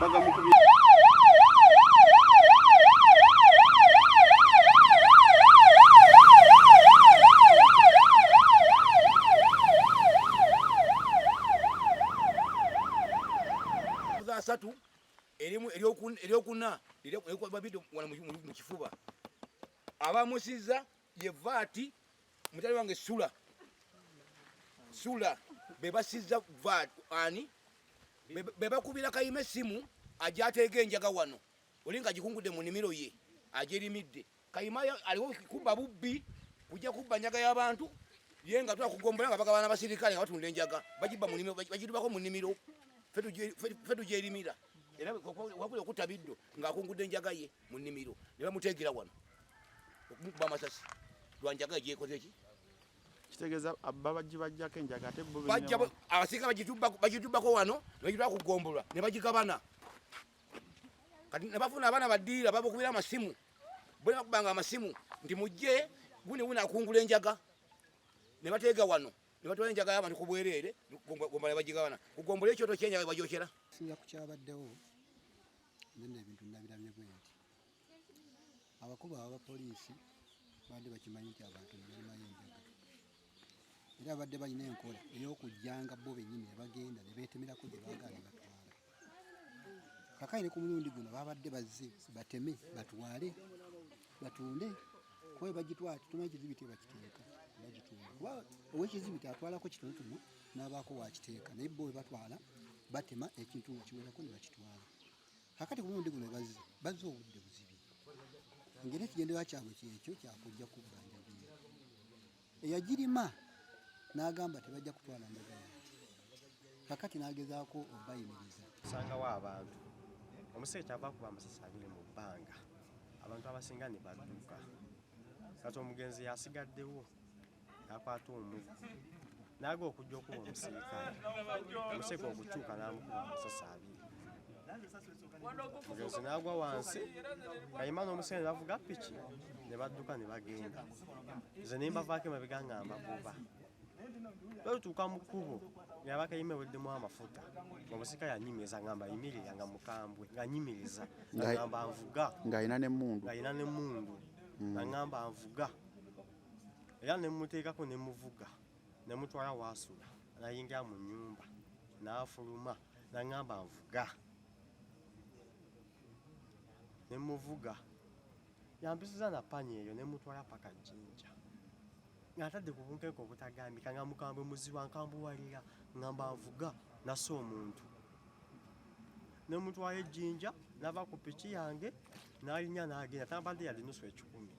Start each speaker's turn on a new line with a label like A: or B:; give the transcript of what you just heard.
A: Bagamukubye.
B: Asatu erimu eryokuna babiri wano mu kifuba abamusiza ye vaati mutali wange sula sula bebasiza vaati ani bebakubira Kayima essimu ajja ateega enjaga wano oli nga agikungudde mu nnimiro ye agyerimidde. Kayima aliwo kubba bubbi, kujja kubba njaga y'abantu ye nga tula kugombola nga bagabana abasirikale nga batunda enjaga bagibba mu nnimiro, bagidubako mu nnimiro ffe tugyerimira. Era wakuli okutta Biddo ng'akungudde enjaga ye mu nnimiro ne bamuteegera wano okumukuba amasasi lwa njaga ye gyekoze ki.
A: Kitegeeza babagibajjako enjaga ate bo
B: bajja abasirikale bagitubbako wano ne bagitwala ku ggombolola ne bagigabana. Kati ne bafuna abaana baddiira babakubira amasimu, bo ne bakubanga amasimu nti mujje guni wuni akungula enjaga, ne bateega wano ne batwala enjaga y'abantu ku bwereere, ggombolola ne bagigabana. Ku ggombolola ekyoto ky'enjaga bagyokera.
C: Singa ku kyabaddewo nze ebintu nabirabye bwe nti abakulu abapoliisi babadde bakimanyi nti abantu balimayo enjaga, era babadde balina enkola ey'okujjanga bo bennyini ne bagenda ne beetemerako gye baagala ne batwala. Kaakati ne ku mulundi guno babadde bazze bateme batwale batunde, kuba bwe bagitwala tetumanyi kizibiti bakiteeka bagitunda, kuba ow'ekizibiti atwalako kitonotono n'abaako waakiteeka, naye bo bwe batwala batema ekintu nga kiwerako ne bakitwala. Kaakati ku mulundi guno bazze bazze obudde buzibi, ng'era ekigendererwa kyabwe kyekyo kyakujja kubba njaga eno. Eyagirima n'agamba tebajja kutwala njaga yange, kaakati n'agezaako obayimiriza.
D: Osangawo abantu omusajja kyava akuba amasasi abiri mu bbanga, abantu abasinga ne badduka. Kati omugenzi yasigaddewo n'akwata omuggo n'aga okujja okuba omusirikale, omusirikale okukyuka n'amukuba amasasi abiri, omugenzi n'agwa wansi. Kayima n'omusirikale ne bavuga piki ne badduka ne bagenda. Nze ne mbavaako emabega nga mbagoba. Bwe tutuuka mu kkubo nga Kayima eweddemu amafuta, omusirikale anyimiriza ngamba yimirira, nga mukambwe ng'anyimiriza ngamba nvuga,
A: ng'alina n'emmundu,
D: ng'alina n'emmundu, ngamba nvuga, era ne mmuteekako ne muvuga ne mutwala waasula, n'ayingira mu nnyumba n'afuluma n'aŋŋamba nvuga, ne muvuga. Yampisiza na ppanya eyo ne mutwala paka Jjinja, ng'atadde ku bunkenke obutagambika, nga mukambwe muzibu, ankambuwalira ngamba nvuga nassa omuntu. Ne mutwala e Jjinja, n'ava ku piki yange n'alinnya n'agenda, tambadde yadde nusu ekikumi.